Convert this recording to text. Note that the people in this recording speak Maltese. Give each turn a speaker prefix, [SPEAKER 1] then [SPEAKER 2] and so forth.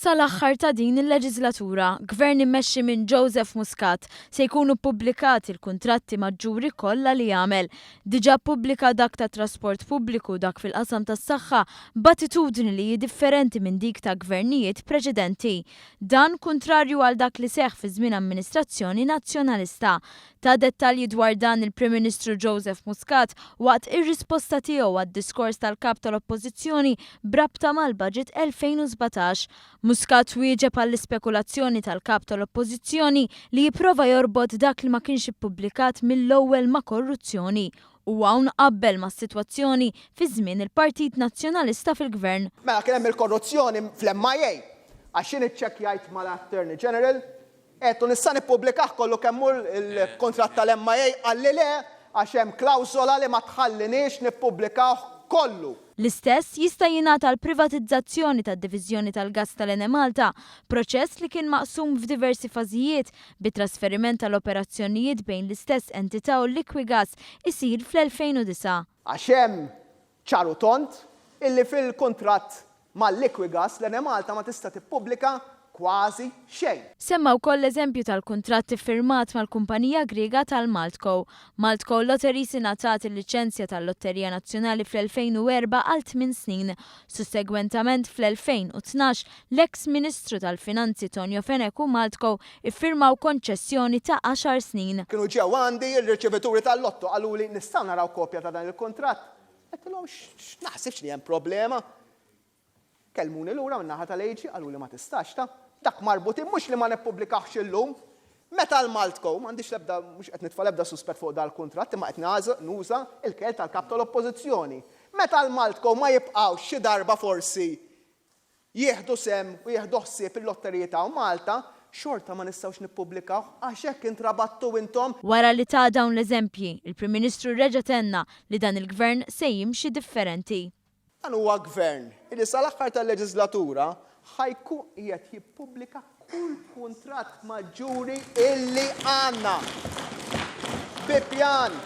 [SPEAKER 1] Sal-aħħar ta' din il-leġiżlatura, Gvern immexxi minn Joseph Muscat se jkunu ppubblikati l-kuntratti maġġuri kollha li għamel. Diġà ppubblika dak tat-trasport pubbliku u dak fil-qasam tas-saħħa b'attitudni li hi differenti minn dik ta' gvernijiet preċedenti. Dan kuntrarju għal dak li seħħ fi żmien amministrazzjoni Nazzjonalista. Ta dettalji dwar dan il-Prim Ministru Joseph Muscat waqt ir-risposta tiegħu għad-diskors tal-Kap tal-Oppożizzjoni b'rabta mal-Budget 2017. Muscat wieġeb għall-ispekulazzjoni tal-Kap tal-Oppożizzjoni li jipprova jorbot dak li ma kienx ippubblikat mill-ewwel ma' korruzzjoni u hawn qabbel mas-sitwazzjoni fi żmien il-Partit Nazzjonalista fil-Gvern.
[SPEAKER 2] Mela kien hemm il-korruzzjoni fl-MIA għax jien iċċekkjajt mal-Attorney General Għedtlu nista' nippubblikah kollu kemm hu l-kuntratt tal-MIA, qalli le għax hemm klawżola li ma tħalliniex nippubblikawh kollu.
[SPEAKER 1] L-istess jista' jingħad għall-privatizzazzjoni tad-diviżjoni tal-gass tal-Enemalta, proċess li kien maqsum f'diversi fażijiet, bit-trasferiment tal-operazzjonijiet bejn l-istess entità u l-Liquigas isir fl-2009.
[SPEAKER 2] Għax hemm ċar u tond illi fil-kuntratt mal-Liquigas l-Enemalta ma tista' tippubblika kważi xejn.
[SPEAKER 1] Semma wkoll l-eżempju tal-kuntratt iffirmat mal-kumpanija Griega tal-Maltco. Maltco Lotteries ingħatat il-liċenzja tal-Lotterija Nazzjonali fl-2004 għal tmien snin. Sussegwentament fl-2012, l-eks Ministru tal-Finanzi Tonio Fenech u Maltco iffirmaw konċessjoni ta' għaxar snin.
[SPEAKER 2] Kienu ġew għandi r-riċevituri tal-lotto qaluli nistgħu naraw kopja ta' dan il-kuntratt? Għedtilhom x'naħsibx li hemm problema. Kellmuni lura min-naħa tal-AG qaluli ma tistax ta. Dak marbutin mhux li ma nippubblikahx illum. Meta l-Maltco, m'għandix l-ebda mhux qed nitfa' l-ebda suspett fuq dal-kuntratt imma qed nuża l-kelm tal-Kap tal-Oppożizzjoni. Meta l-Maltco ma jibqgħux xi darba forsi jieħdu sehem u jieħdu ħsieb il-lotteriji ta' Malta, xorta ma nistgħux nippubblikawh għax hekk intrabattu intom.
[SPEAKER 1] Wara li ta dawn l-eżempji, il-Prim Ministru reġa' tenna li dan il-Gvern se jimxi differenti.
[SPEAKER 2] Dan huwa Gvern li sal-aħħar tal-leġiżlatura ħa jkun qiegħed jippubblika kull kuntratt maġġuri illi għandna. Bi pjan.